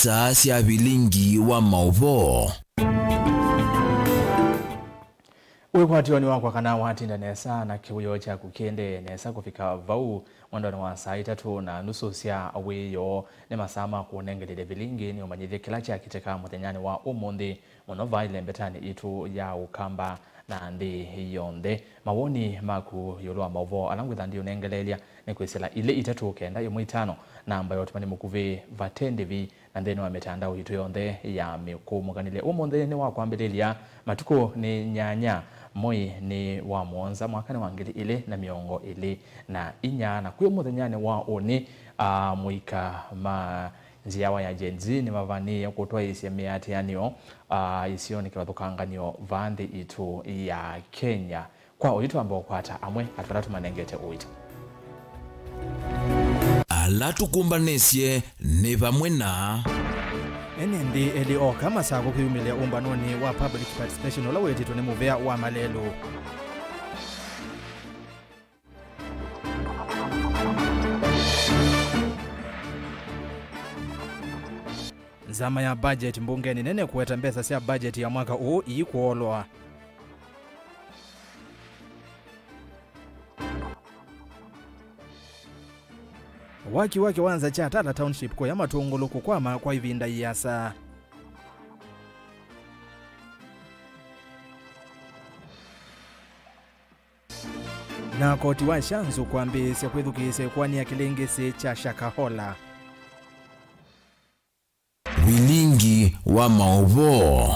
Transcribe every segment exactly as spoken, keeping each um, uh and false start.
Saa sya vilingi wa maũvoo. Wĩkwatyo nĩ wakwa kana watinda nesa na kĩwĩoo kyaku kĩendee nesa kũvika vau mwendonĩ wa saa itatũ na nusu sya wĩoo. Nĩ masaa ma kũnengelelya vilingi nĩ ũmanyĩthye kĩla kyakĩtĩka mũthenyanĩ wa ũmũnthĩ, mũno vaa ĩlembetanĩ itũ ya Ũkamba na nthĩ yonthe. Mawoni maku ĩũlũ wa maũvoo ala ngwĩtha ndiũnengeleelya nĩ kwĩsĩla ilĩ itatũ kenda ĩmwe itano, namba ya ũtũmani mũkuvĩ vate ndĩvi, na nthĩnĩ wa mĩtandao yitũ yonthe ya mĩkũmũkanĩlye. Ũmũnthĩ nĩ wa kwambĩlĩlya, matukũ nĩ nyanya, mwei nĩ wa mũonza, mwaka nĩ wa ngili ilĩ na mĩongo ĩlĩ na inya, na kwĩ mũthenyanĩ wa ũnĩ, a, mũika ma nzyawa ya Gen Z nĩmavanĩĩe kũtwaĩĩsya mĩatĩanĩo, a, isionĩ kĩvathũkanganyo vaa nthĩ itũ ya Kenya. Kwa ũyu twamba ũkwata amwe atũ ala tũmanengete ũito. Ala tũkũmbanĩsye nĩ vamwe na. Ene nthĩ elĩ oka Masakũ kwĩyumĩlya ũmbanonĩ wa public participation ũla wĩtĩtwe nĩ mũvĩa wa Malelũ. Nzama ya budget mbungenĩ nene kũweta mbesa sya budget ya mwaka ũũ iikũolwa. Waki wa kĩwanza kya Tala Township kũya Matũngũlũ kũkwama kwa ĩvinda ĩasa. Na koti wa Shanzu kwambĩĩsya kwĩthukĩĩsya ĩkoani ya kĩlĩngĩsĩ kya Shakahola. Vilingi wa maũvoo.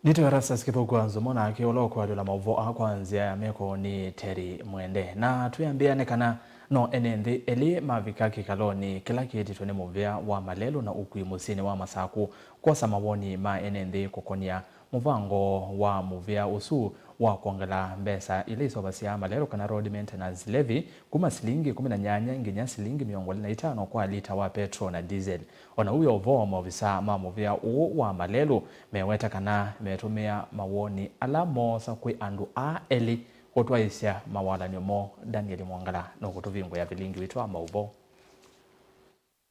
Nĩtwe Erastus Kĩthũku wa Nzomo, nake ũla ũkũalyũla maũvoo aa kwa nzĩa ya meko nĩ Terry Mwende. Na twĩambĩa nĩ kana no ene nthĩ elĩ mavika kĩkalonĩ kĩla kĩtĩtwe nĩ mũvĩa wa Malelũ na ũkui mũsyĩnĩ wa Masakũ kwosa mawoni ma ene nthĩ kũkonia mũvango wa mũvĩa ũsu wa kwongela mbesa ila iseũvasya Malelũ kana road maintenance levy kuma silingi ĩkũmi na nyanya nginya silingi mĩongo ĩlĩ na itano kwa lita wa petro na diesel. O na ũu wĩ o vo, maovisaa ma mũvĩa ũũ wa Malelũ meweta kana metũmĩa mawoni ala moosa kwĩ andũ aa elĩ kũtwaĩĩsya mawalany'o moo. Daniel Mwongala nũkũtũvingũĩa vilingi witũ wa maũvoo.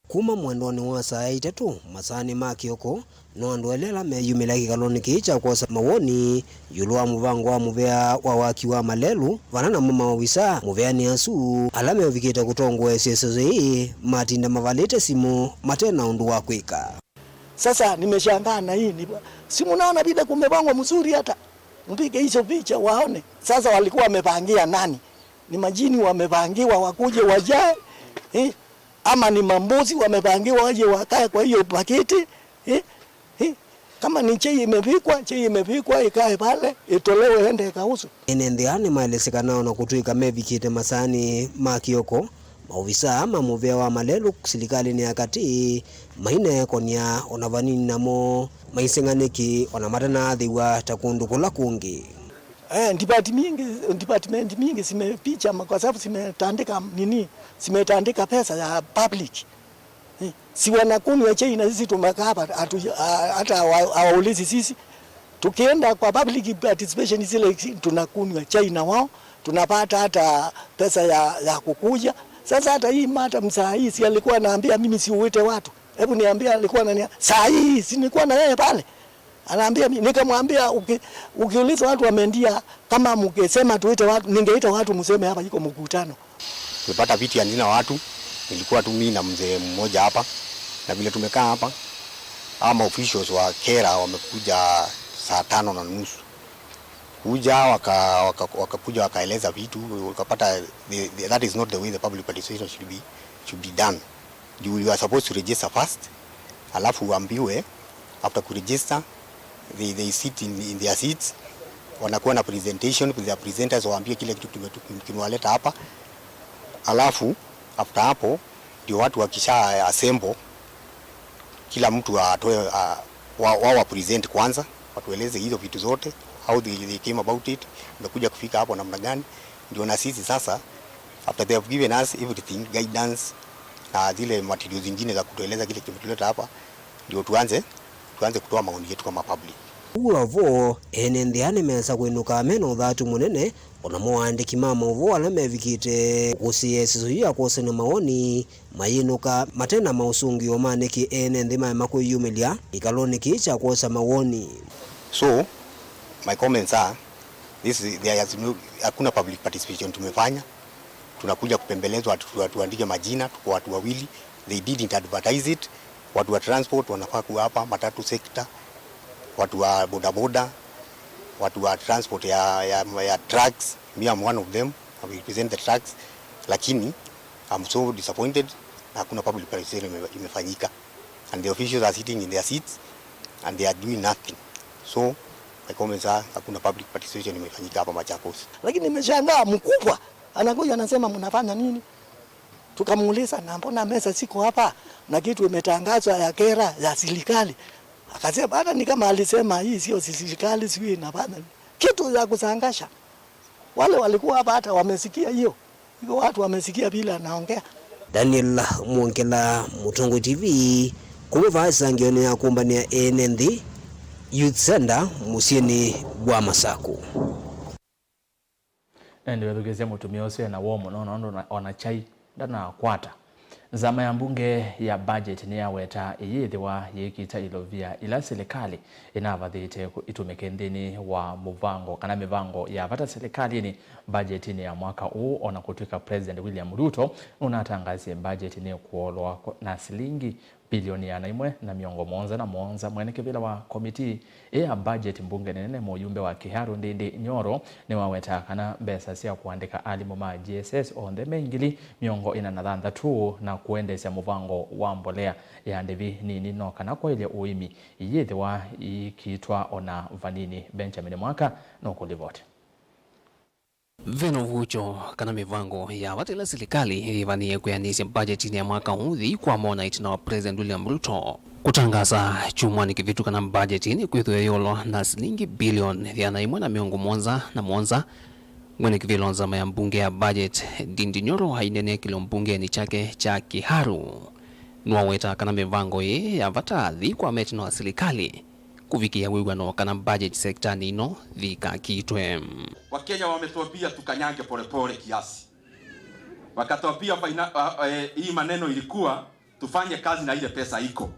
Kuma mwendonĩ wa saa itatũ masaanĩ ma kĩoko, no andũ elĩ ala meyumĩlya kĩkalonĩ kĩĩ kya kwosa mawoni ĩũlũ wa mũvango wa mũvĩa wa waki wa Malelũ, vana namo maovisaa mũvĩanĩ asu ala meũvikĩte kũtongoesya ĩseso yĩĩ matinda mavalĩte simũ mate na ũndũ wa kwĩka. Sasa nimeshangaa na hii ni, si mnaona vile kumepangwa mzuri, hata mpige hizo picha waone. Sasa walikuwa wamepangia nani? Ni majini wamepangiwa wakuje wajae, eh? Ama ni mambuzi wamepangiwa waje wakae kwa hiyo pakiti, eh? Eh? Kama ni chai imepikwa, chai imepikwa, ikae pale, itolewe, ende ikauzwe. Ene nthĩ aa nĩmaelesye kana o na kũtw'ĩka mevikĩte masaanĩ ma kĩoko, maovisaa ma mũvĩa wa Malelũ silikalĩnĩ ya katĩ maineekonya o na vanini, namo maiseng'a nĩkĩ o na matanaathĩw'a ta kũndũ kũla kũngĩ. Eh, department mingi, department mingi zimeficha ma-, kwa sababu zimetandika nini, zimetandika pesa ya public. Eh, si wanakunywa chai na sisi tumekaa hapa, hatu-, ah, hata hawa-, hawaulizi sisi. Tukienda kwa public participation zile, si tunakunywa chai na wao, tunapata hata pesa ya, ya kukuja. Sasa hata hii madam saa hii si alikuwa anaambia mimi siuite watu. Hebu niambie, alikuwa anania-, saa hii si nilikuwa na yeye pale. Anaambia mi-, nikamwambia, "Uki-, ukiuliza watu wameendia, kama mkisema tuite watu, ningeita watu mseme hapa iko mkutano." Nilipata viti ya nina watu, nilikuwa tu mimi na mzee mmoja hapa, na vile tumekaa hapa, hawa ma officials wa KERA wamekuja saa tano na nusu. Kuja waka-, waka-, wakakuja wakaeleza vitu, ukapata the, the, that is not the way the public participation should be, should be done. You, you are supposed to register first, alafu uambiwe, after kuregister, they, they sit in, in their seats, wanakuwa na presentation with their presenters, waambie kile kitu kime-, kimewaleta hapa, alafu after hapo ndio watu wakisha assemble, kila mtu atoe, a, wa, wa, wa present kwanza, watueleze hizo vitu zote, how they, they came about it, imekuja kufika hapo namna gani, ndio na sisi sasa, after they have given us everything, guidance, na zile materials zingine za kutueleza kile kimetuleta hapa, ndio tuanze, tuanze kutoa maoni yetu kama public. Ũu wa vo, ene nthĩ aa nĩmesa kwĩnũka me na ũthatu mũnene, o namo aandĩki ma maũvoo ala mevikĩte kũsĩĩa ĩsesũ yĩu ya kwosany'a mawoni mayĩnũka mate na maũsũngĩo ma nĩkĩ ene nthĩ maema kwĩyumĩlya kĩkalonĩ kĩĩ kya kwosya mawoni. So, my comments are, this is, there has no, hakuna public participation tumefanya. Tunakuja kupembelezwa, watu, watu tuandike majina, tuko watu wawili. They didn't advertise it. Watu wa transport wanafaa kuwa hapa, matatu sector, watu wa bodaboda, watu wa transport ya, ya, ya trucks. Me, I'm one of them. I represent the trucks. Lakini I'm so disappointed. Hakuna public participation ime-, imefanyika. And the officials are sitting in their seats and they are doing nothing. So, my comments are, hakuna public participation imefanyika hapa Machakos. Lakini nimeshangaa, mkubwa anakuja anasema, "Mnafanya nini?" Tukamuuliza, "Na mbona meza ziko hapa na kitu imetangazwa ya kera ya serikali?" Akasema, hata ni kama alisema, "Hii sio serikali, sijui inafanya nini." Kitu ya kusangasha. Wale walikuwa hapa hata wamesikia hiyo. Hivyo watu wamesikia vile anaongea. Daniel Mwongela, Mũtongoi T V, kuma vaa ĩsangĩonĩ ya kũmbanĩa ene nthĩ Youth Center mũsyĩnĩ wa Masaku. Na ĩndĩ wĩthukĩĩsye mũtumĩa ũsu ena woo mũno, nũndũ ona, ona kyai ndanakwata. Nzama ya mbunge ya budget nĩyaweta ĩyĩthĩwa yĩkĩte ilovia ila silikalĩ ĩnavathĩte kũ-, itũmĩke nthĩnĩ wa mũvango kana mĩvango ya vata silikalĩnĩ mbajetinĩ ya mwaka ũũ, ona kũtw'ĩka President William Ruto nũnatangasie mbajeti nĩkũolwa kũ-, na silingi bilioni ĩana ĩmwe na mĩongo mũonza na mũonza. Mwene kĩvĩla wa komitii ĩ ya budget mbunge nene, mũyumbe wa Kiharu Ndindi Nyoro, nĩwawetaa kana mbesa sya kũandĩka alimũ ma J S S onthe me ngili mĩongo ĩna na thanthatũ na kũendeesya mũvango wa mbolea ya ndĩvi nini no kana kwaĩlya ũĩmi iyĩthĩwa iikitwa ona vanini. Benjamin Mwaka nũkũlivoti. Ve na ũvuũkyo kana mĩvango ya vata ĩla silikalĩ yĩvanĩĩe kwĩanĩsya mbajetinĩ ya mwaka ũũ yĩi kwamona ĩtina wa President William Ruto kũtangaasa kyumwanĩ kĩvĩtu kana mbajeti nĩkwĩthĩwa ĩyolwa na silingi bilioni ĩana ĩmwe na mĩongo mũonza na mũonza. Mwene kĩvĩla wa nzama ya mbunge ya budget, Ndindi Nyoro, aineenea kĩlĩo mbungenĩ kyake kya Kiharu, nĩwaweta kana mĩvango ĩĩ ya vata yĩi kwama ĩtina wa silikalĩ kũvikĩa wĩw'ano kana budget sektanĩ ĩno yĩikakitwe. Wakenya wametuambia tukanyange polepole kiasi. Wakatuambia faina-, ah, eh, hii maneno ilikuwa tufanye kazi na ile pesa iko.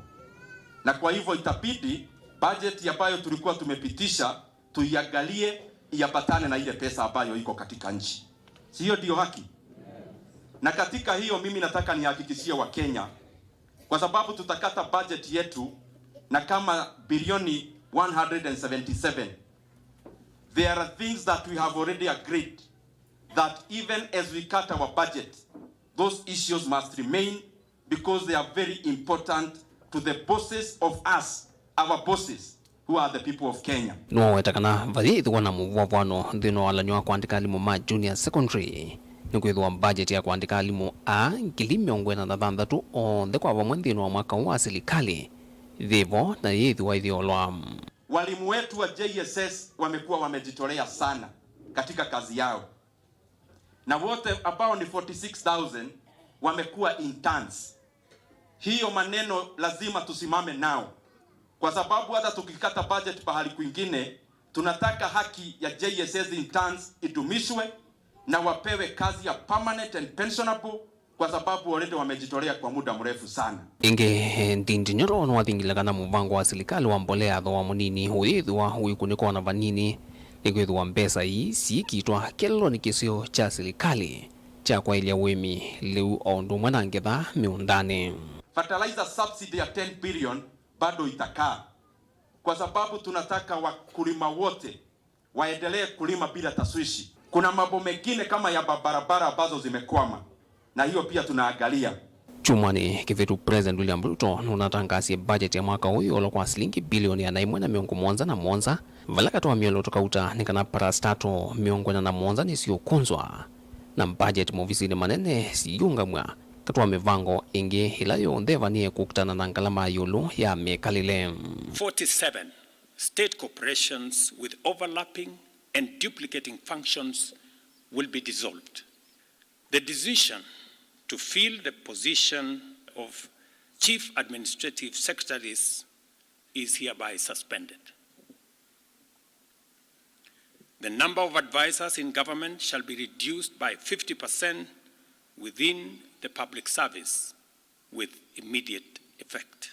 Na kwa hivyo itabidi budget ambayo tulikuwa tumepitisha tuiangalie iambatane na ile pesa ambayo iko katika nchi. Si hiyo ndio haki? Na katika hiyo mimi nataka nihakikishie Wakenya, kwa sababu tutakata budget yetu na kama bilioni one hundred and seventy seven, there are things that we have already agreed that even as we cut our budget, those issues must remain because they are very important to the bosses of us, our bosses, who are the people of Kenya. Nĩwaweta kana vayĩthĩwa na mũvwavwano nthĩnĩ wa walany'o wa kũandĩka alimũ ma junior secondary, nĩkwĩthĩwa budget ya kũandĩka alimũ aa ngili mĩongo ĩna na thanthatũ onthe kwa vamwe nthĩnĩ wa mwaka ũũ wa silikalĩ yĩvo na yĩthĩwa ĩyolwa. Walimu wetu wa J S S wamekuwa wamejitolea sana katika kazi yao. Na wote ambao ni forty six thousand wamekuwa interns. Hiyo maneno lazima tusimame nao, kwa sababu hata tukikata budget pahali kwingine, tunataka haki ya J S S interns idumishwe na wapewe kazi ya permanent and pensionable, kwa sababu already wamejitolea kwa muda mrefu sana. Ĩngĩ, Ndindi Nyoro nĩwathingile kana mũvango wa silikalĩ wa mbolea ya thooa mũnini ũyĩthĩwa ũikunĩkwa na vanini, nĩkwĩthĩwa mbesa ii siikitwa kĩlonĩ kĩseo kya silikalĩ kya kwaĩlya ũĩmi, lĩu o ũndũ ũmwe na ngetha mĩũndanĩ. Fertilizer subsidy ya ten billion bado itakaa, kwa sababu tunataka wakulima wote waendelee kulima bila tashwishi. Kuna mambo mengine kama ya barabara ambazo zimekwama, na hiyo pia tunaangalia. Kyumwanĩ kĩvĩtu, President William Ruto nũnatangasie budget ya mwaka ũũ ĩyolwa kwa silingi bilioni ĩana ĩmwe na mĩongo mũonza na mũonza, vala katĩ wa myolooto kauta nĩ kana parastatal mĩongo ĩna na mũonza nĩsiũkũnzwa, na budget movisinĩ manene siyĩũngamw'a katĩ wa mĩvango ĩngĩ ĩla yonthe ĩvanĩe kũkitana na ngalama ya ĩũlũ ya mĩkalĩle. Forty-seven state corporations with overlapping and duplicating functions will be dissolved. The decision to fill the position of Chief Administrative Secretaries is hereby suspended. The number of advisors in government shall be reduced by fifty percent within the public service with immediate effect.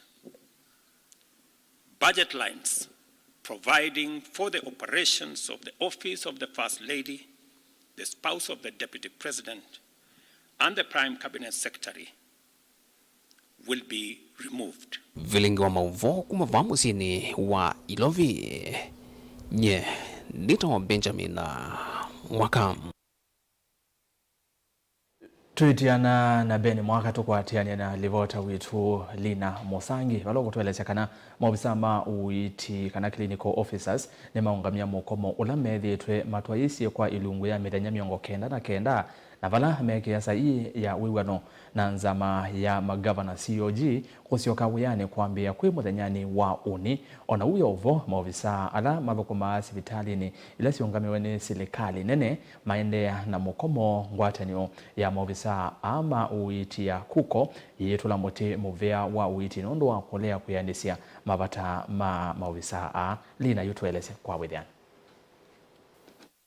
Budget lines providing for the operations of the office of the First Lady, the spouse of the Deputy President, and the Prime Cabinet Secretary will be removed. Vilingi wa maũvoo kuma vaa mũsyĩnĩ wa Ilovi, nye nĩtawa Benjamin Mwaka. Twĩtiana na Ben Mwaka, tũkwatĩanĩa na livota witũ Lina Mũsangi, vala ũkũtũelesya kana maovisa ma ũiiti kana clinical officers nĩmaũngamya mũkomo ũla methĩĩtwe matwaĩĩsye kwa ilungu ya mĩthenya mĩongo kenda na kenda, na vala meekĩa saii ya wĩw'ano na nzama ya magavana C O G kũsyoka wĩanĩ kwambĩĩa kwĩ mũthenyanĩ wa ũnĩ. O na ũu wĩ o vo, maovisaa ala mathũkũmaa sivitalĩnĩ ila syĩũngamĩwe nĩ silikalĩ nene maendeea na mũkomo. Ngwatanĩo ya maovisaa aa ma ũiiti ya KUKO yĩĩtũla mũtĩ mũvea wa ũiiti nũndũ wa kũlea kwĩanĩsya mavata ma maovisaa aa. Lina yu tũelesye kwa wĩthĩano.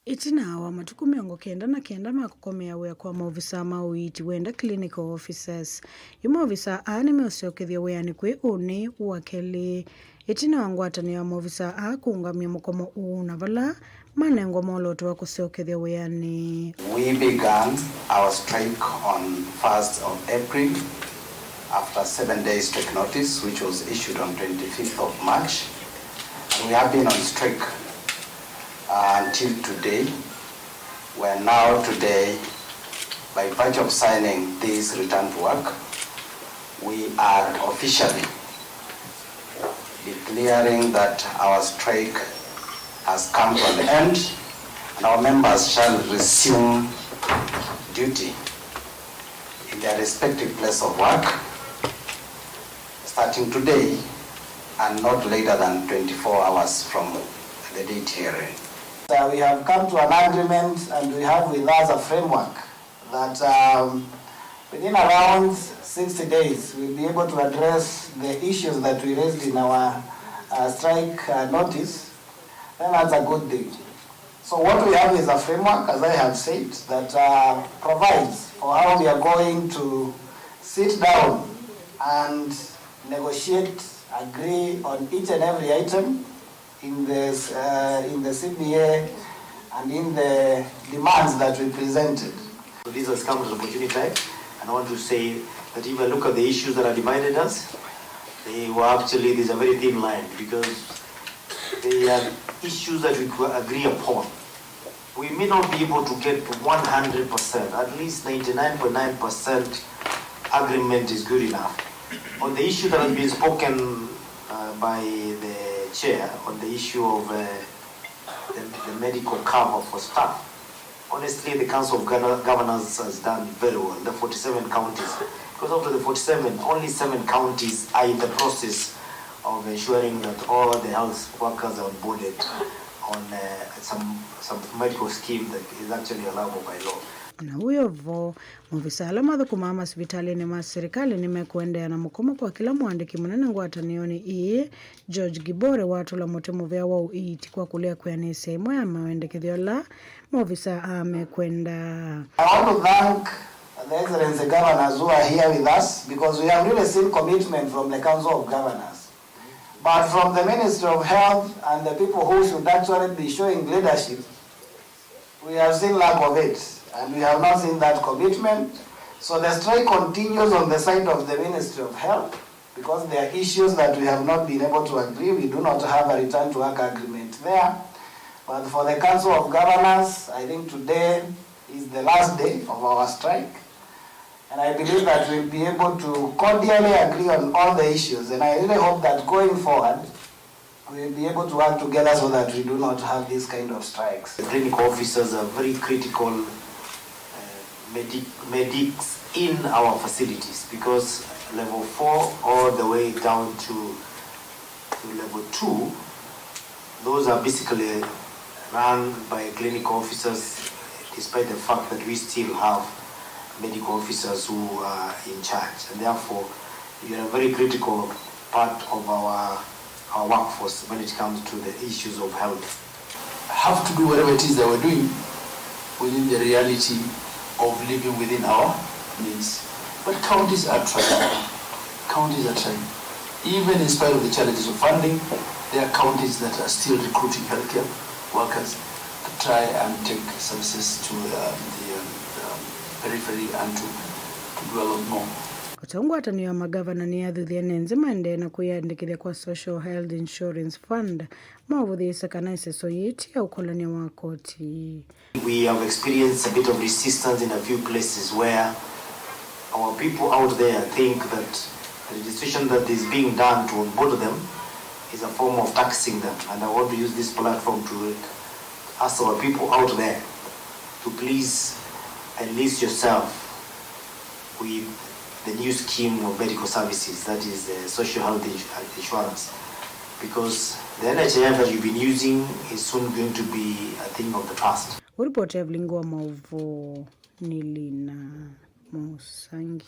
Ĩtina wa matukũ mĩongo kenda na kenda ma kũkomea wĩa kwa maovisaa ma ũiiti wenda, clinical officers, yu maovisaa aa nĩmeũsyokethya wĩanĩ kwĩ ũnĩ wa kelĩ. Ĩtina wa ngwatanĩo ya maovisaa aa kũũngamya mũkomo ũũ na vala manengwa mwolooto wa kũsyokethya wĩanĩ. We began our strike on first of April after seven days strike notice, which was issued on twenty-fifth of March. And we have been on strike, uh, until today, where now today, by virtue of signing this return to work, we are officially declaring that our strike has come to an end and our members shall resume duty in their respective place of work starting today and not later than twenty-four hours from the date herein. Uh, we have come to an agreement and we have with us a framework that, um, within around sixty days, we'll be able to address the issues that we raised in our, uh, strike, uh, notice. Then that's a good thing. So what we have is a framework, as I have said, that, uh, provides for how we are going to sit down and negotiate, agree on each and every item in this, uh, in the C B A and in the demands that we presented. So this has come at an opportune time, and I want to say that if I look at the issues that have divided us, they were actually, there's a very thin line, because they are issues that we could agree upon. We may not be able to get one hundred percent, at least ninety-nine point nine percent agreement is good enough. On the issue that has been spoken, uh, by the chair, on the issue of, uh, the, the medical cover for staff, honestly, the Council of Gov-, Governors has done very well. The forty-seven counties, because out of the forty-seven, only seven counties are in the process of ensuring that all the health workers are onboarded on, uh, some, some medical scheme that is actually allowable by law. Na ũyũ vo, maovisa ala mathũkũmaa masivitalĩnĩ ma silikalĩ nĩmekũendeea na mũkomo kwa kĩla mũandĩki mũnene ngwatanĩonĩ ĩĩ, George Gibore, watũla mũtĩ mũvea wa ũiiti kwa kũlea kwĩanĩsya ĩmwe ya mawendekethyo ala maovisa aa mekwenda. I want to thank the Excellency Governors who are here with us, because we have really seen commitment from the Council of Governors. But from the Ministry of Health and the people who should actually be showing leadership, we have seen lack of it, and we have not seen that commitment. So the strike continues on the side of the Ministry of Health, because there are issues that we have not been able to agree. We do not have a return to work agreement there. But for the Council of Governors, I think today is the last day of our strike. And I believe that we'll be able to cordially agree on all the issues. And I really hope that going forward, we'll be able to work together so that we do not have these kind of strikes. The clinical officers are very critical, uh, medic-, medics in our facilities, because level four all the way down to, to level two, those are basically run by clinical officers, despite the fact that we still have medical officers who are in charge, and therefore you are a very critical part of our, our workforce when it comes to the issues of health. have to do whatever it is that we're doing within the reality of living within our means. But counties are trying. Counties are trying. Even in spite of the challenges of funding, there are counties that are still recruiting healthcare workers to try and take services to um, the um, um, periphery and to, to do a lot more. O ta ũu, ngwatanĩo ya magavana nĩyathuthya ene nthĩ maendee na kwĩyandĩkĩthya kwa Social Health Insurance Fund, maũvũthĩĩsya kana ĩseso yĩĩ ti ya ũkolany'a wa koti. We have experienced a bit of resistance in a few places where our people out there think that the registration that is being done to onboard them is a form of taxing them, and I want to use this platform to ask our people out there to please enlist yourself with the new scheme of medical services, that is the social health insu- insurance, because the N H I F that you've been using is soon going to be a thing of the past. Ũripoti ya vilingi wa maũvoo nĩ Lina Mũsangi.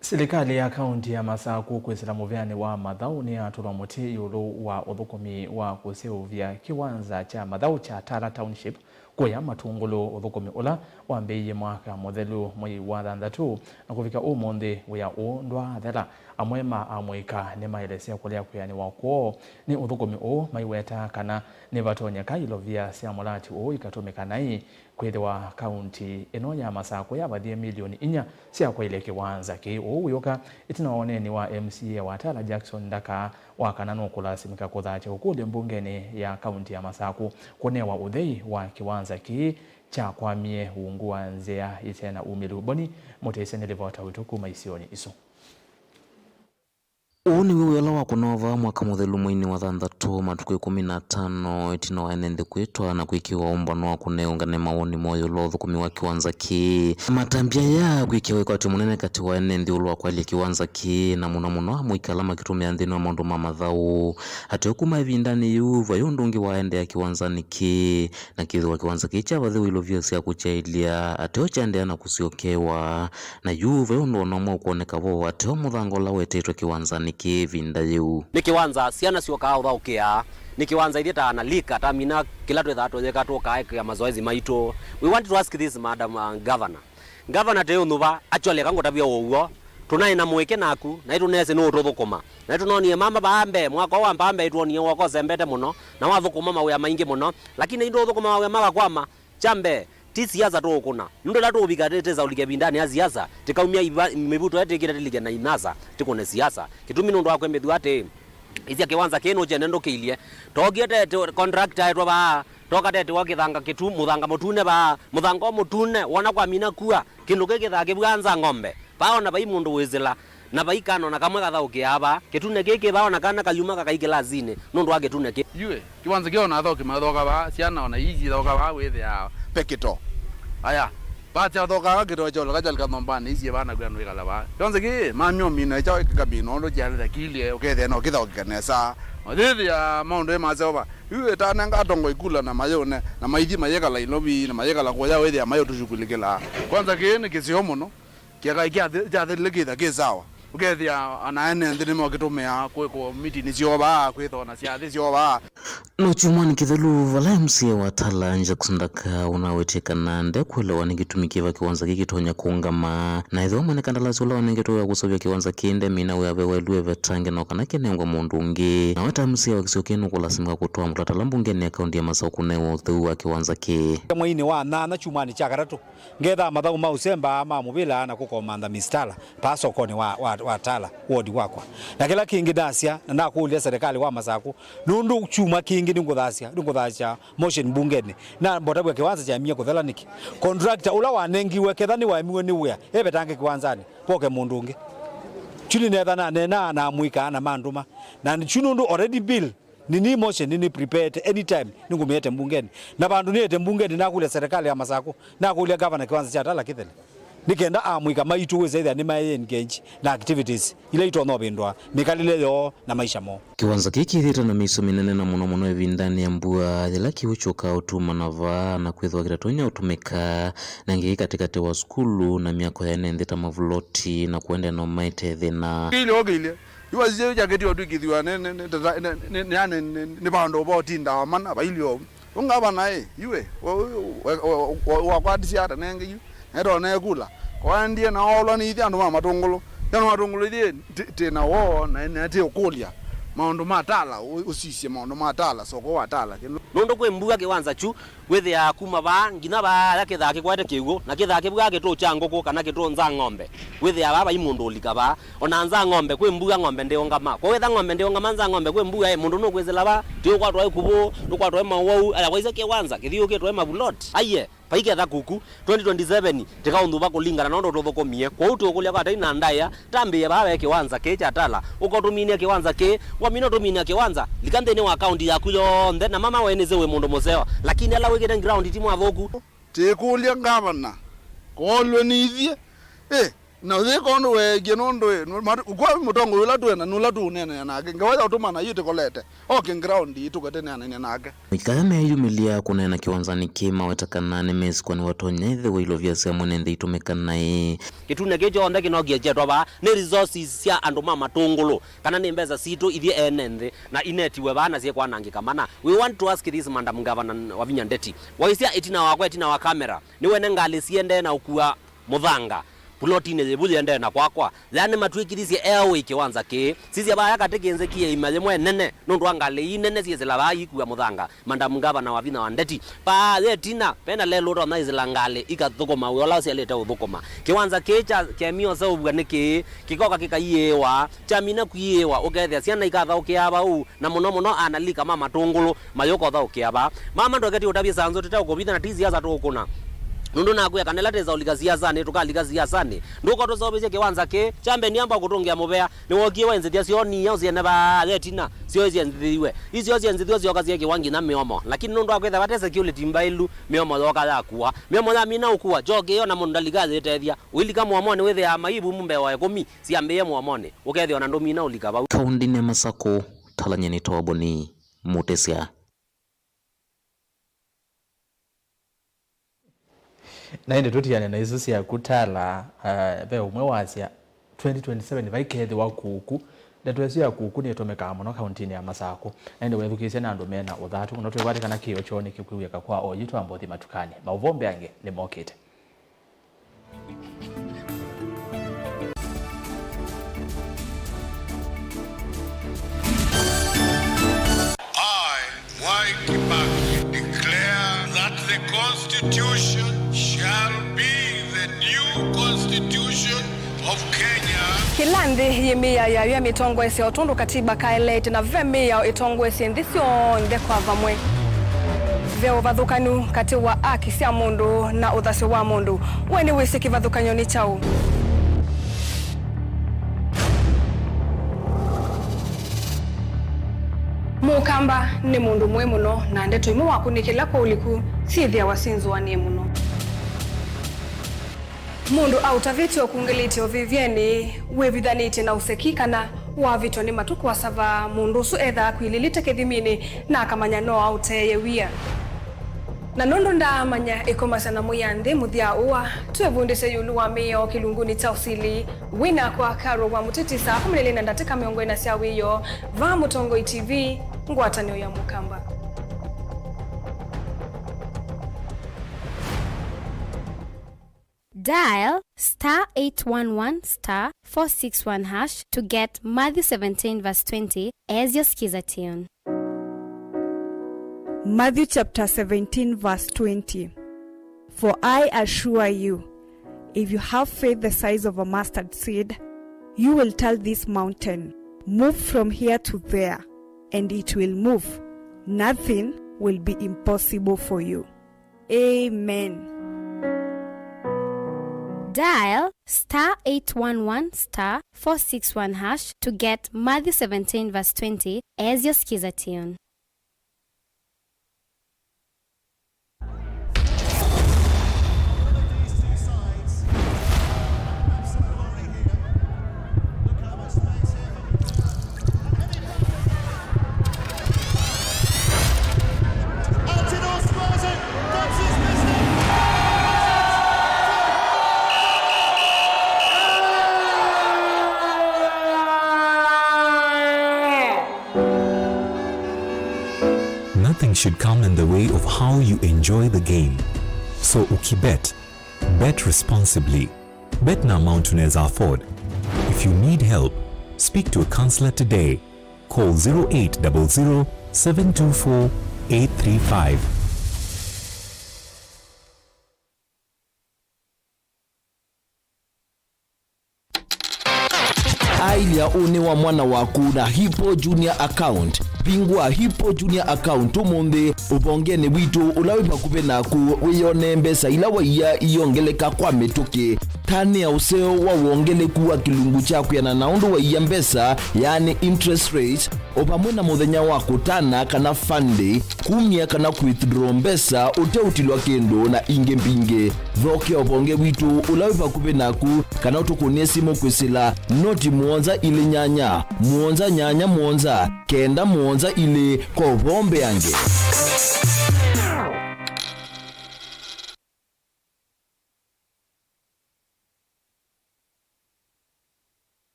Silikalĩ ya kaunti ya Masakũ kwĩsĩla mũvĩanĩ wa mathaũ nĩyatũlwa mũtĩ ĩũlũ wa ũthũkũmi wa kũseũvya kĩwanza kya mathaũ kya Tala Township kũya Matungulu, ũthũkũmi ũla wambĩĩie mwaka mũthelu, mwei wa thanthatũ, na kũvika ũmũnthĩ wĩa ũũ ndwaathela. Amwe ma amũika nĩmaelesya kũlea kwĩanĩwa kwoo nĩ ũthũkũmi ũũ, maiwetaa kana nĩvatonyeka ilovia sya mũlati ũũ ikatũmĩka naĩ. Kwĩthĩwa kaunti ĩno ya Masakũ yavathie milioni inya sya kwaĩlya kĩwanza kĩĩ ũũ wĩũka, ĩtina wa ũneeni wa M C A wa Tala Jackson Ndaka wa kana nũkũlasimĩka kũthatya ũkũlyo mbungenĩ ya kaunti ya Masakũ kũnewa ũthei wa kĩwanza kĩĩ kyakwamie ungu wa nzĩa ĩte na umĩlu. Boni Mũtĩsya nĩ livota witũ kuma isionĩ isu. Ũũ nĩw'o wĩa ũla wakũnawa vaa mwaka mũthelu mweinĩ wa thanthatũ, matukũ ĩkũmi na atano ĩtina wa ene nthĩ kwĩtwa na kwĩkĩwa ũmbano wa kũneũngane mawoni moo ĩũlũ wa ũthũkũmi wa kĩwanza kĩĩ. Matambya aya kwĩkĩwa wĩkwatyo mũnene katĩ wa ene nthĩ ĩũlũ wa kwaĩlya kĩwanza kĩĩ, na mũno mũno amũika ala makĩtũmĩa nthĩnĩ wa maũndũ ma mathaũ. Ateo kuma ĩvindanĩ yĩu, vai ũndũ ũngĩ waendeea kĩwanzanĩ kĩĩ, na kĩthĩwa kĩwanza kĩĩ kyavathĩwe ilovia sya kũkyaĩlya, ateo kyaendeea na kũsyokewa. Na yu vai ũndũ o na ũmwe ũkwoneka vo, ateo mũthanga ũla wetetwe kĩwanzanĩ kĩĩ ĩvinda yĩu. Nĩ kĩwanza syana syokaa ũthaũkĩa, nĩ kĩwanza ithyĩ ta ana lika, tamina kĩla twĩthaa tũyĩka tũkaekea mazoezi maitũ. We want to ask this, Madam, uh, Governor. Governor, tĩ ũnyuva, actually, eka ngũtavya ũw'o, tũnaĩ na mũĩke naku, na nĩtũneesĩ nũũtũthũkũma. Na nĩtũnonie mama vaa mbee, mwaka ũũ wa mbaa mbee, nĩtwonie woko ũsembete mũno, na wathũkũma mawĩa maingĩ mũno, lakini ĩndĩ ũthũkũma mawĩa makakwama. Kya mbee, ti siasa tũũkũna. Nũndũ ĩla tũũvika tĩ- tĩsaũlike ĩvindanĩ ya siasa, tĩkaumya iva- mĩvuto ĩtĩkĩte tĩlike na inasa, tĩkũne siasa. Kĩtumi nũndũ wa kwĩmbĩthw'a atĩĩ, ĩsya kĩwanza kĩĩ nũkyene ndũkĩilye. Tookie tete contractor etwe vaa, toka tete wa kĩthanga kĩtu- mũthanga mũtune vaa, mũthanga o mũtune, wona kwamina kua, kĩndũ kĩĩ kĩthaa kĩvwaa nza ng'ombe. Vaa ona vai mũndũ wĩsĩla, na vai kana ona kamwe kathaũkĩaa vaa. Kĩtune kĩĩ kĩ vaa ona kana kayuma kakai kĩlasinĩ nũndũ wa kĩtune kĩĩ. Yue, kĩwanza kĩĩ ona athaũki mathaũka vaa, syana ona ii syĩthaũka vaa wĩthĩaa pekĩto. Aya, vaa syathaũkaa kĩtoo kyoleka kyalika nyũmbanĩ isie vaa naku andũ ĩkala vaa. Kĩwanza kĩĩ, mamio mina kyaũ kĩkamina ũndũ kyathĩtha kĩilye, ũkethĩa no kĩthaũkĩka nesa. Mathĩthĩa maũndũ ĩ maseo vaa. Yu ĩtanenga atongoi kula na mayũne, na maithi mayĩkala ilovi, na mayĩkala kũya wĩthĩa mayũtũshughulikĩla. Kwanza kĩĩ nĩ kĩseo mũno. Kĩakai kyathi- kyathelile kĩtha kĩ sawa. Ũkethĩa ana ene nthĩ nĩmokĩtũmĩa kwĩkwa mitini syoo vaa, kwĩthona syathĩ syoo vaa. No kyumwanĩ kĩthelu, vala M C A wa Tala, Jackson Ndaka, ũnawetie kana ndekwelewa nĩ kĩtumi kĩva kĩwanza kĩĩ kĩtonya kũũngama, na ethĩwa mwene kandalasi ũla wanengetwe wĩa kũseũvya kĩwanza kĩĩ ndemina wĩa ve waĩlwe evetange no kana kĩnengwe mũndũ ũngĩ. Nawe ta M C A wa kĩsio kĩĩ nũkũlasimĩka kũtwaa mũtalatala mbungenĩ ya kaunti ya Masakũ kũnewa ũtheu wa kĩwanza kĩĩ. Mweinĩ wa nyanya kyumwanĩ kya katatũ, ngethaa mathaũ ma ũsemba ma mũvĩla na kũkomantha Miss Tala paa sokonĩ wa, wa, wa Tala, ward wakwa. Na kĩla kĩngĩ ndasya, na nakũlya serikali wa Masakũ, nũndũ kyumwa kĩngĩ nĩngũthasya, nĩngũthasya motion mbungenĩ, na mbotavw'a kĩwanza kyamie kũthela nĩkĩ? Contractor ũla wanengiwe, ketha nĩwaemiwe nĩ wĩa, evetange kĩwanzanĩ, voke mũndũ ũngĩ. Kyu nĩnetha naneenaa na amũika na mandũma. Na kyu nũndũ already bill nĩnĩ motion, nĩnĩ prepared, anytime nĩngũmĩete mbungenĩ. Na vandũ nĩete mbungenĩ, nakũlya serikali ya Masakũ, nakũlya gavana kĩwanza kya Tala kĩthele, nĩ kenda amũika maitũ wĩsa ĩthĩa nĩmaĩ engage na activities ila itonya ũvĩndũa mĩkalĩle yoo na maisha moo. Kĩwanza kĩĩ kĩthĩĩtwe na mĩisyo mĩnene na mũno mũno ĩvindanĩ ya mbua, yĩla kĩw'ũ kyũkaa ũtuma na vaa na kwĩthĩwa kĩtatonya ũtũmĩka, na ĩngĩ katĩkatĩ wa sukulu na myako ya ene nthĩ ta mavuloti na kũendeea na ũmaete thĩna. Kĩilye, ũkĩilye. Yu wasisye yu jaketi watwikithiwa nĩ, nĩ, nĩ, nĩ, nĩ, nĩ, yani, nĩ, nĩ vandũ va ũtinda wa mana, vailyo. Ũ ngavana ĩ, yu ĩ, wa, wa, wakwatisye ata nenge yu? Netona ekula. Kwaendie na olwa nĩ ithe andũ ma Matũngũlũ. Andũ ma Matũngũlũ ithe tĩ, tĩ na woo, na, na tĩ ũkũlya. Maũndũ ma Tala, ũ, ũsisye maũndũ ma Tala, soko wa Tala. Nũndũ kwĩ mbua kĩwanza kyu, wĩthĩaa kuma vaa, nginya vaa, ala kĩthaa kĩkwete kĩw'ũ, na kĩthaa kĩvwaa kĩtũũ kya ngũkũ, kana kĩtũũ nza ng'ombe. Wĩthĩaa vaa vai mũndũ ũlika vaa. O na nza ng'ombe, kwĩ mbua ng'ombe ndĩũngama. Kwa wĩtha ng'ombe ndĩũngama nza ng'ombe, kwĩ mbua, ĩ, mũndũ nũkwĩsĩla va, tĩũkwatwa ĩ kũvũ, nũkwatwa ĩ mawau, aya waisye kĩwanza, kĩthiũkĩtwe ĩ mavuloti. Aiye, vaiketha kuku, twenty twenty-seven, tĩkaũnthuva kũlingana na ũndũ tũthũkũmie. Kwoou tũũkũlya kwa Taina Ndaĩa, tambĩĩe vaa ve kĩwanza kĩĩ kya Tala, ũkotũminĩa kĩwanza kĩĩ, wamina ũtũminĩa kĩwanza, lika nthĩnĩ wa kaunti yaku yonthe, na mama wenĩsĩ wĩ mũndũ mũseo, lakini ala wĩkĩte ground ti mwathũku. Tĩkũlya ngavana, koolwe nĩ ithyĩ, ĩ, na ũyĩka ũndũ weekie nũndũ, ĩ, nũ-, matu-, kwa mũtongoi ũla twĩ na nũla tũũneenea nake, ngewa ya ũtũmana yu tĩkolete, oke ground ĩtũkate nĩanene nake. Mũikaya meyumĩlya kũneena kĩwanzanĩ kĩ maweta kana nĩmesĩ kwa nĩwatonya ĩthĩwa ilovya sya mwene nthĩ itũmĩka naĩ. Kĩtune kĩĩ kyonthe kĩnokie kyetwa vaa nĩ resources sya andũ ma Matũngũlũ, kana nĩ mbesa sitũ ithyĩ ene nthĩ, na inetiwe vaa na syĩkwanangĩka mana. We want to ask this Madam Governor Wavinya Ndeti. Waisya ĩtina wakwa, ĩtina wa kamera, nĩwene ngalĩ siendee na ũkua mũthanga pulotinĩ yĩvu yĩendee na kwakwa. Yaani matwĩkĩthisye eaway kĩwanza kĩĩ. Sisya vaya katĩ kĩnzĩkie ĩima yĩmwe nene nũndũ wa ngalĩ ii nene syĩsĩla vaa iikua mũthanga. Madam Governor Wavinya Ndeti. Vaa yetina, vena lelũ ũtonya ĩsĩla ngalĩ ikathũkũma wĩa ũla ũsyalĩte ũthũkũma. Kĩwanza kĩĩ kya kemio seũvw'a nĩ kĩĩ, kĩkoka kĩkaiĩĩwa, kyamina kwiĩĩwa, ũkethĩa syana ikathaũkĩaa vau, na mũno mũno analika ma Matũngũlũ mayũka ũthaũkĩa vaa. Mama ndweketi ũtavye sanzũ tũte ũkũvitha na ti siasa tũũkũna. Nũndũ nakwĩa kana ĩla tĩsa ũlika siasanĩ, tũkalika siasanĩ. Ndũkotũseũvĩsye kĩwanza kĩĩ, kyambeni amba kũtũngĩa mũvea, nĩwookie waĩ nzĩthya syoo niya ũsyene vaa yetina, syoo syenzithiwe. Isyo syenzithiwe syoka syekĩwa nginya mĩomo. Lakini nũndũ wa kwĩthĩwa vate security mbaĩlu, mĩomo yooka yakua. Mĩomo yamina ũkua, kyokĩo na mũndũ ndalika ayĩtethya. Ũilika mũomonĩ wĩthĩaa maivu mbee wa ĩkũmi syambĩĩe mũomonĩ. Ũkethĩa ona ndũmina ũlika vau. Kaũndĩnĩ ya Masakũ, Talanyeni Toboni, Mũtĩsya. Na ĩndĩ tũtiane na isu syaku Tala, ah, ve ũmwe wasya, twenty twenty-seven vaikethĩwa kuku. Ndeto ĩsu ya kuku nĩtũmĩkaa mũno kaũntĩnĩ ya Masakũ. Na ĩndĩ wethukĩĩsya na andũ me na ũthatu, no twĩkwate kana kĩĩo kyoo nĩkĩkwĩw'ĩka kwa oyu twamba ũthi matukanĩ. Maũvoo mbeange nĩmokĩte. I, Mwai Kibaki, declare that the Constitution shall be the new Constitution of Kenya. Kĩla nthĩ yĩ mĩao yayo ya mĩtongoesya o tondũ katiba kaeleete, na ve mĩao ĩtongoesye nthĩ syonthe kwa vamwe. Ve ũvathũkanu katĩ wa aki sya mũndũ na ũthasyo wa mũndũ. We nĩwĩsĩ kĩvathũkany'o nĩ kyaũ? Mũkamba nĩ mũndũ mũĩ mũno, na ndeto imwe wakũnĩkĩla kwa ũliku syĩthĩawa syĩ nzũanĩe mũno. Mũndũ aũtavĩtye ũkungĩlĩtye ũvĩvyenĩ, wĩvithanĩtye na ũseki, kana wavĩtwa nĩ matũ kũasava, mũndũ ũsu ethaa akwilĩlĩte kĩthiminĩ na akamanya no aũteeye wia. Na nũndũ ndaamanya ĩkomasya na mwĩanthĩ mũthya ũa, twĩvundĩsye ĩũlũ wa mĩao kĩlungunĩ kya ũsili. Wĩ nakwa Carol wa Mũtĩtĩ, saa kũmi na ilĩ na ndatĩka mĩongo ĩna sya wĩoo, vaa Mũtongoi T V, ngwatanĩo ya Mũkamba. Dial star eight one one star four six one hash to get Matthew seventeen verse twenty as your Skiza tune. Matthew chapter seventeen verse twenty. For I assure you, if you have faith the size of a mustard seed, you will tell this mountain, "Move from here to there," and it will move. Nothing will be impossible for you. Amen. Dial star eight one one star four six one hash to get Matthew seventeen verse twenty as your Skiza tune. Nothing should come in the way of how you enjoy the game. So ukibet, bet responsibly. Bet na amount unaweza afford. If you need help, speak to a counselor today. Call zero eight double zero, seven two four, eight three five. Ailya ũnĩ wa mwana waku na Hippo Junior account. Vingũa Hippo Junior account ũmũnthĩ ũvongenĩ witũ ũla wĩ vakuvĩ naku, wĩyonee mbesa ila waia iongeleka kwa mĩtũkĩ. Tanĩa ũseo wa wongeleku wa kĩlungu kya kwĩanana na ũndũ waia mbesa, yaani interest rate, o vamwe na mũthenya wa kũtana kana fund day, kumya kana withdraw mbesa ũteũtilwa kĩndũ, na ingĩ mbingĩ. Thokea ũvonge witũ ũla wĩ vakuvĩ naku, kana ũtũkũnĩe simũ kwĩsĩla noti mũonza ilĩ nyanya, mũonza nyanya mũonza, kenda mũonza ilĩ kwa ũvoo mbeange.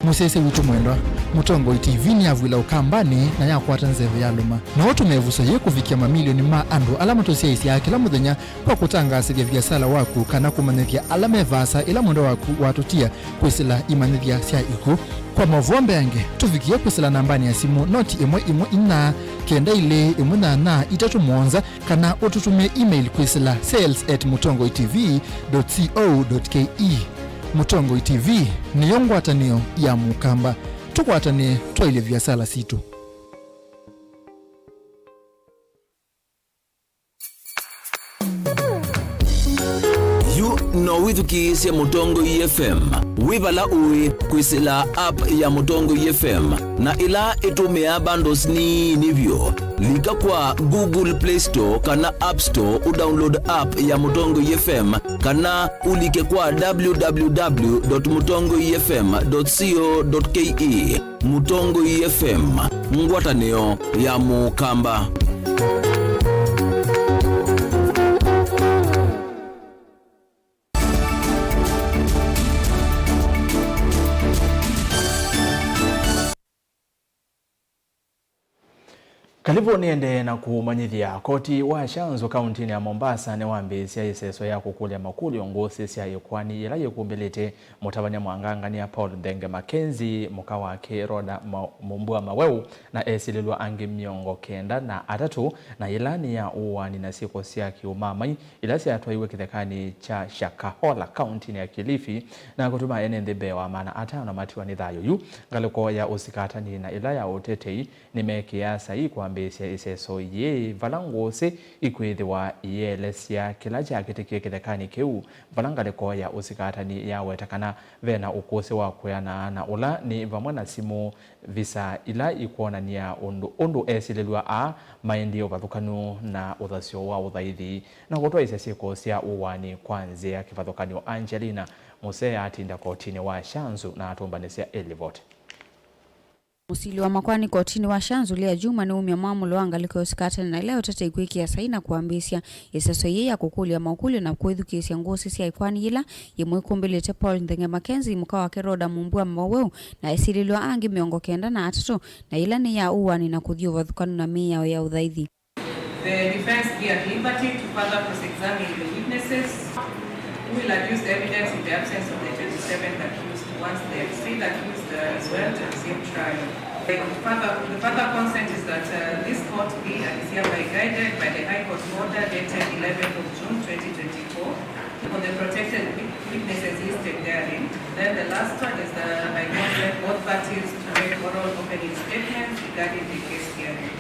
Mũsyaĩĩsya witũ mwendwa, Mũtongoi T V nĩyavw'ĩla Ũkambanĩ na yakwata nzeve yalũma. No ũtũme ĩvuso yĩĩ kũvikĩa mamilioni ma andũ ala matũsyaĩĩsyaa kĩla mũthenya kwa kũtangaasĩthya viasala waku kana kũmanyĩthya ala me vaasa ĩla mwendwa waku watũtia kwĩsĩla imanyĩthya sya ĩkw'ũ. Kwa maũvoo mbeange, tũvikĩe kwĩsĩla nambanĩ ya simũ noti ĩmwe ĩmwe inya kenda ilĩ ĩmwe nyanya itatũ mũonza, kana ũtũtũmĩe email kwĩsĩla sales at mũtongoi T V dot co dot K E. Mũtongoi T V nĩyo ngwatanĩo ya Mũkamba. Tũkwatanĩe twaĩlye viasala sitũ. Yu no wĩthukĩĩsye Mũtongoi F M wĩ vala ũĩ kwĩsĩla app ya Mũtongoi F M, na ĩla ĩtũmĩaa bundles nini vyũ. Lika kwa Google Play Store kana App Store ũdownload app ya Mũtongoi F M, kana ũlike kwa w w w dot mũtongoi f m dot co dot k e. Mũtongoi F M, ngwatanĩo ya Mũkamba. Kalĩvu nĩendee na kũmanyĩthya. Koti wa Shanzu kauntinĩ ya Mombasa nĩwambĩĩsya ĩseso ya kũkũlya makũlyo ngũsĩ sya ĩkoani yĩla yĩkumbĩlĩte mũtavany'a mwangangania Paul Nthenge Mackenzie, mũka wake Rhoda Ma-, Mumbua Maweu, na esilĩlwa angĩ mĩongo kenda na atatũ, na yĩla nĩ ya ũaani na syĩko sya kĩũmaamai ila syatwaiwe kĩthekanĩ kya Shakahola, kauntinĩ ya Kilifi, na kũtuma ene nthĩ mbee wa maana atano matiwa nĩ thayũ. Yu ngalĩko ya ũsikatani na ĩla ya ũtetei nĩmekĩaa saii kwambĩĩsya ĩseso yĩĩ, vala ngũsĩ ikwĩthĩwa ielesya kĩla kyakĩtĩkie kĩthekanĩ kĩu, vala ngalĩko ya ũsikatani yaweta kana ve na ũkũsĩ wa kwĩanaa na ũla nĩ vamwe na simũ, visa ila ikwonany'a ũndũ, ũndũ esilĩlwa aa maendie ũvathũkanu na ũthasyo wa ũthaithi na kũtwaĩsya syĩko sya ũaani kwa nzĩa kĩvathũkany'o. Angelina Musee atinda kotinĩ wa Shanzu na atũmbanĩsya ĩ livoti. Mũsili wa makoani kotinĩ wa Shanzu Leah Juma nĩumya mwamũlo wa ngalĩko ya ũsikatani na ĩla ya ũtetei kwĩkĩa saii na kwambĩĩsya ĩseso yĩĩ ya kũkũlya makũlyo na kwĩthukĩĩsya ngũsĩ sya ĩkoani yĩla yĩmwĩkumbĩlĩte Paul Nthenge Mackenzie, mũka wake Rhoda Mumbua Maweu, na esilĩlwa angĩ mĩongo kenda na atatũ, na yĩla nĩ ya ũaani na kũthi ũvathũkanu na mĩao ya ũthaithi. The defense be at liberty to further cross-examine the witnesses who will adduce evidence in the absence of the twenty-seventh accused once the state accused, uh, is well to resume trial. The further, the further consent is that, uh, this court be and is hereby guided by the High Court order dated eleventh of June twenty twenty-four for the protected wit-, witnesses listed therein. Then the last one is the, by consent, both parties to make oral opening statements regarding the case hearing.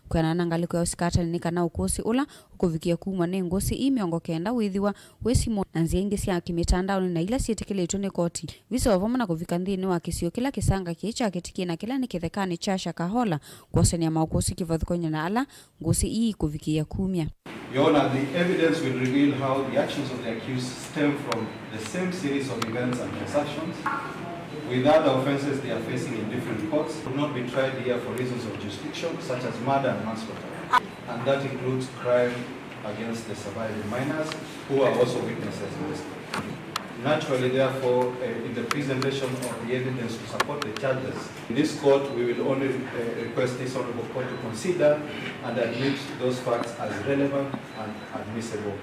Kwĩanana na ngalĩko ya ũsikatani nĩ kana ũkũsĩ ũla ũkũvikĩa kumw'a nĩ ngũsĩ ii mĩongo kenda wĩthĩwa wĩ simũ na nzĩa ingĩ sya kĩmĩtandaonĩ na ila syĩtĩkĩlĩtw'e nĩ koti, visa o vamwe na kũvika nthĩnĩ wa kĩsio kĩla kĩsanga kĩĩ kyakĩtĩkie na kĩla nĩ kĩthekanĩ kya Shakahola kwosany'a maũkũsĩ kĩvathũkany'o na ala ngũsĩ ii ikũvikĩĩa kumya. Your Honor, the evidence will reveal how the actions of the accused stem from the same series of events and transactions, with other offenses they are facing in different courts, could not be tried here for reasons of jurisdiction, such as murder and manslaughter, and that includes crime against the surviving minors, who are also witnesses in this case. Naturally, therefore, uh, in the presentation of the evidence to support the charges, in this court, we will only, uh, request this honorable court to consider and admit those facts as relevant and admissible.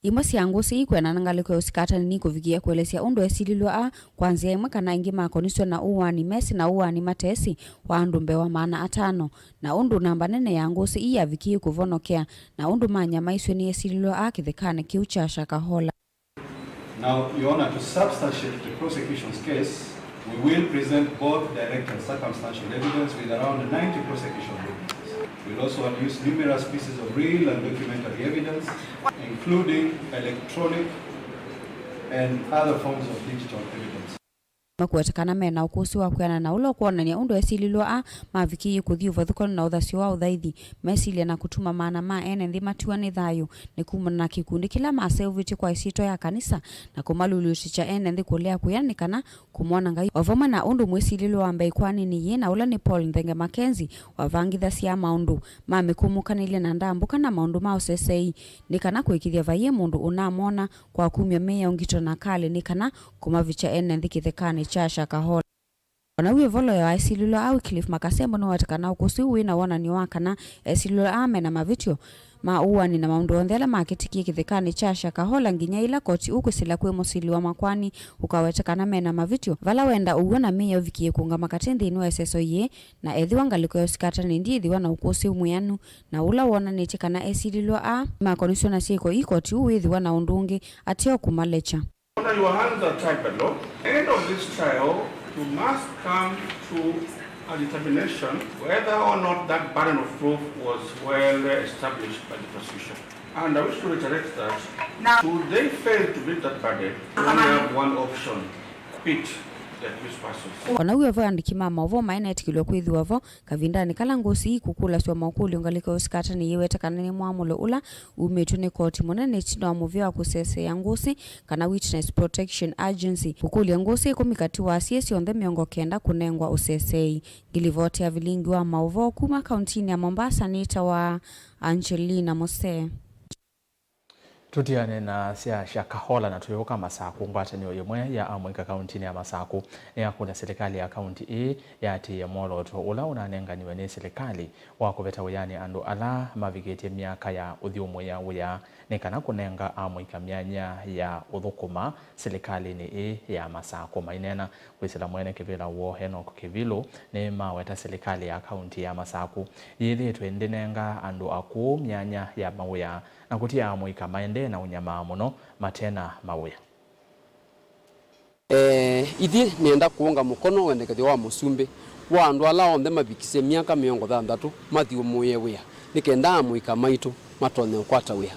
Imwe sya ngũsĩ ii kwĩanana na ngalĩko ya ũsikatani nikũvikĩĩa kũelesya ũndũ esilĩlw'a aa kwa nzĩa ĩmwe kana ĩngĩ makonisw'e na ũaani mesĩ na ũaani matesĩ wa andũ mbee wa maana atano, na ũndũ namba nene ya ngũsĩ ii yavikĩie kũvonokea, na ũndũ manyamaisw'e nĩ esilĩlw'a aa kĩthekanĩ kĩu kya Shakahola. Now, Your Honor, to substantiate the prosecution's case, we will present both direct and circumstantial evidence with around ninety prosecution witnesses. We'll also adduce numerous pieces of real and documentary evidence, including electronic and other forms of digital evidence. Makũweta kana me na ũkũsĩ wa kwĩanana na ũla ũkwonany'a ũndũ esilĩlw'a aa mavikĩie kũthi ũvathũkany'o na ũthasyo wa ũthaithi, mesilya na kũtuma maana ma ene nthĩ matiwa nĩ thayũ, nĩ kumana na kĩkundi kĩla maseũvĩtye kwa ĩsyĩtwa ya kanisa na kũmalulutĩkya ene nthĩ kũlea kũya nĩ kana kũmwona Ngai, o vamwe na ũndũ mwĩsilĩlw'a wa mbee ĩkoanĩnĩ yĩĩ, na ũla nĩ Paul Nthenge Mackenzie, wavangĩthasya maũndũ ma mĩkũmũkanĩlye na ndambũka na maũndũ ma ũseseei, nĩ kana kũĩkĩĩthya vaiĩ mũndũ ũnamwona kwa kumya mĩao ngito na kalĩ, nĩ kana kũmavikya ene nthĩ kĩthekanĩ kya Shakahola. O na wĩ ĩvolo ya esilĩlw'a aa, Wycliffe Makasembo nĩwaweta kana ũkũsĩ ũũ wĩ na wonany'o wa kana esilĩlw'a aa me na mavĩtyo ma ũaani na maũndũ onthe ala makĩtĩkie kĩthekanĩ kya Shakahola nginya yĩla koti ũkwĩsĩla kwĩ mũsili wa makoani ũkaweta kana me na mavĩtyo, vala wenda ũw'o na mĩao ĩvikĩĩe kũũngama katĩ nthĩnĩ wa ĩseso yĩĩ, na ethĩwa ngalĩko ya ũsikatani ndĩĩthĩwa na ũkũsĩ mwĩanu na ũla wonanĩtye kana esilĩlw'a aa nĩmakonisw'e na syĩko ii, koti ũũ wĩthĩwa na ũndũ ũngĩ ateo kũmalekya. Honor, your hands are tied by law. End of this trial, you must come to a determination whether or not that burden of proof was well established by the prosecution. And I wish to reiterate that, now, should they fail to meet that burden, you only have one option: acquit the accused persons. O na wĩ o vo, andĩki ma maũvoo maĩ netĩkĩlw'a kwĩthĩwa vo kavindanĩ kala ngũsĩ ii kũkũlasw'a makũlyo, ngalĩko ya ũsikatani yĩweta kana nĩ mwamũlo ũla umĩtw'e nĩ koti mũnene ĩtina wa mũvĩa wa kũseseea ngũsĩ kana Witness Protection Agency kũkũlya ngũsĩ ĩkũmi katĩ wa asyai syonthe mĩongo kenda kũnengwa ũseseei. Ngilivoti ya vilingi wa maũvoo kuma kauntinĩ ya Mombasa nĩtawa Angelina Mose. Tũtiane na sya Shakahola na tũyũka Masakũ. Ngwatanĩo ĩmwe ya amũika kauntinĩ ya Masakũ nĩyakũlya silikalĩ ya kaunti ĩĩ yatĩĩe mwolooto ũla ũnanenganiwe nĩ silikalĩ wa kũveta wĩanĩ andũ ala mavikĩtye myaka ya ũthyũmũĩa wĩa nĩ kana kũnenga amũika myanya ya ũthũkũma silikalĩnĩ ĩĩ ya Masakũ. Maineena kwĩsĩla mwene kĩvĩla woo Enock Kĩvilũ, nĩmaweta silikalĩ ya kaunti ya Masakũ yĩthĩĩtwe ndĩnenga andũ akũũ myanya ya mawĩa na kũtia amũika maendee na ũnyamaa mũno mate na mawĩa. Eh, ithyĩ nĩenda kũũnga mũkono wendekethyo wa mũsumbĩ wa andũ ala onthe mavikisye myaka mĩongo thanthatũ mathyũmũĩe wĩa, nĩ kenda amũika maitũ matonye ũkwata wĩa.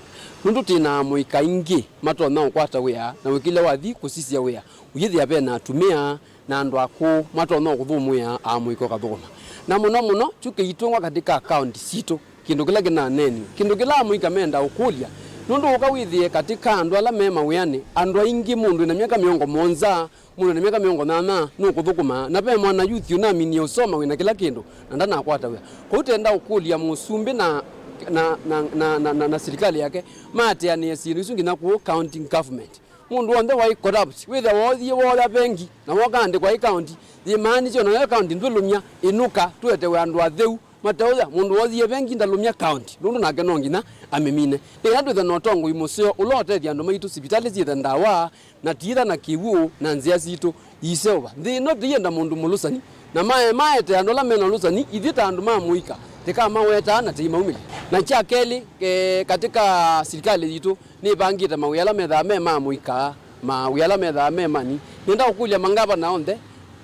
Nũndũ twĩ na amũika aingĩ matonya ũkwata wĩa, na wĩkĩle wathi kũsisya wĩa, ũyĩthĩa ve na atumĩa na andũ akũũ matonya kũthũmũĩa amũika ũkathũkũma. Na mũno mũno, kyu kĩitũngwa katĩ ka kaũnti sitũ, kĩndũ kĩla kĩnaneenw'e, kĩndũ kĩla amũika menda ũkũlya, nũndũ ũka wĩthĩe katĩ ka andũ ala me mawĩanĩ, andũ aingĩ, mũndũ wĩna myaka mĩongo mũonza, mũndũ wĩna myaka mĩongo nyanya, nũkũthũkũma, na ve mwana youth ũnaminie ũsoma wĩna kĩla kĩndũ, na ndanakwata wĩa. Kwoou twenda ũkũlya mũsumbĩ na, na, na, na silikalĩ yake maatĩanĩe syĩndũ isu nginya kũũ county government. Mũndũ w'onthe waĩ corrupt, wĩthĩa woothie wooya vengi, na wooka andĩkwa ĩ county, yĩmaanisye o nayo county ndwĩlũmya. Ĩnũka, tũetewe andũ atheu, mateũya, mũndũ woothie vengi ndalũmya county, nũndũ nake no nginya amĩmine. Nĩ kana twĩthe na ũtongoi mũseo ũla ũtethya andũ maitũ, sivitalĩ syĩthe ndawa, na tiitha na kĩw'ũ, na nzĩa sitũ iiseũva. Nthĩ ĩno tĩyenda mũndũ mũlũsani, na mae maete andũ ala mena ũlũsani, ithyĩ ta andũ ma mũika, tĩkamawetaa na tĩimaumĩlya. Na kya kelĩ, eh, katĩ ka silikalĩ yitũ, nĩvangĩte mawĩa ala methaa me ma mũika, mawĩa ala methaa me mani. Nĩenda kũkũlya mangavana onthe,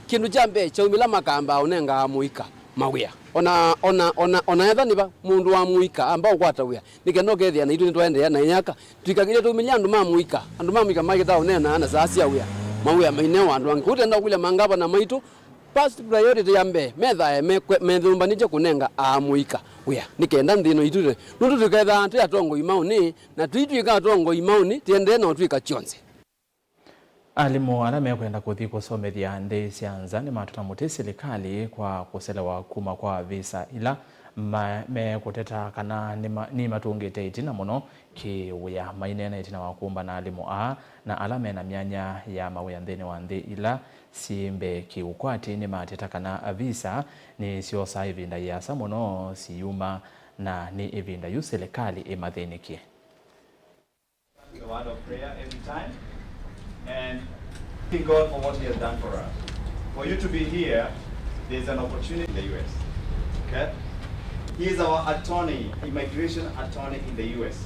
kĩndũ kya mbee kyaumĩla makambaa ũnengaa mũika mawĩa. Ona, ona, ona, ona etha nĩva mũndũ wa mũika amba ũkwata wĩa, nĩ kenda ũkethĩa naitũ nĩtwaendeea na ĩyaka. Tũikakĩlye tũumĩlye andũ ma mũika. Andũ ma mũika makĩtaa ũneenaa na saa sya wĩa, mawĩa mainewa andũ angĩ. Kwoou tenda ũkũlya mangavana maitũ, first priority ya mbee, methae mekwe-, methũmbanĩtye kũnenga amũika wĩa, nĩ kenda nthĩ ĩno itũ, nũndũ tũkethaa twĩ atongoi maũnĩ, na tũitw'ĩka atongoi maũnĩ, tĩendee na ũtw'ĩka kyonthe. Alimũ ala mekwenda kũthi kũsomethya nthĩ sya nza nĩmatũla mũtĩ silikalĩ kwa kũselewa kuma kwa visa ila Ma-, mekũteta kana nĩma-, nĩmatũngĩte ĩtina mũno kĩ-wĩa maineena ĩtina wa kũmbana alimũ aa na ala mena myanya ya mawĩa nthĩnĩ wa nthĩ ila syĩ mbee kĩ-ũkwati. Nĩmateta kana visa nĩsyosaa ĩvinda yĩasa mũno siyuma, na nĩ ĩvinda yu silikalĩ ĩmathĩnĩkye. The word of prayer every time and thank God for what He has done for us. For you to be here, there's an opportunity in the U S. Okay? He is our attorney, immigration attorney in the U S.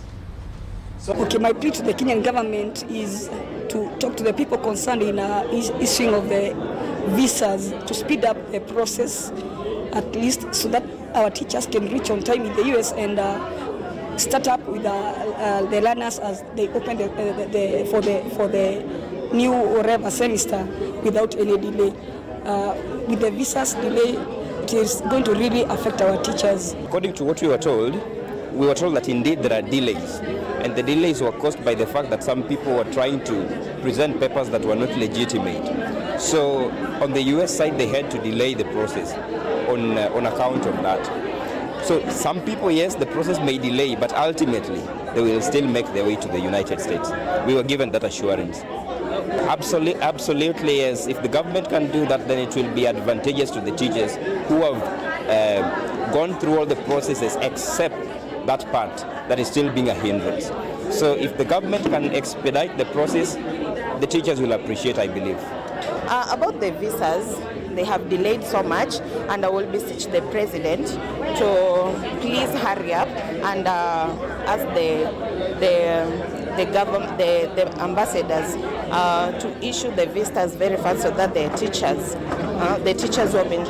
So, okay, my plea to the Kenyan government is to talk to the people concerned in uh, is- issuing of the visas to speed up the process, at least so that our teachers can reach on time in the U S and uh, start up with uh, uh, the learners as they open the, uh, the, the for the for the new whatever semester without any delay. Uh, with the visas delay, it is going to really affect our teachers. According to what we were told, we were told that indeed there are delays, and the delays were caused by the fact that some people were trying to present papers that were not legitimate. So on the U S side, they had to delay the process on, uh, on account of that. So some people, yes, the process may delay, but ultimately they will still make their way to the United States. We were given that assurance. Absolutely, absolutely, yes. If the government can do that, then it will be advantageous to the teachers who have uh, gone through all the processes except that part that is still being a hindrance. So if the government can expedite the process, the teachers will appreciate, I believe. Uh, about the visas, they have delayed so much, and I will beseech the president to please hurry up and uh, ask the the the government, the, the ambassadors uh, to issue the visas very fast so that the teachers, uh, the teachers who have been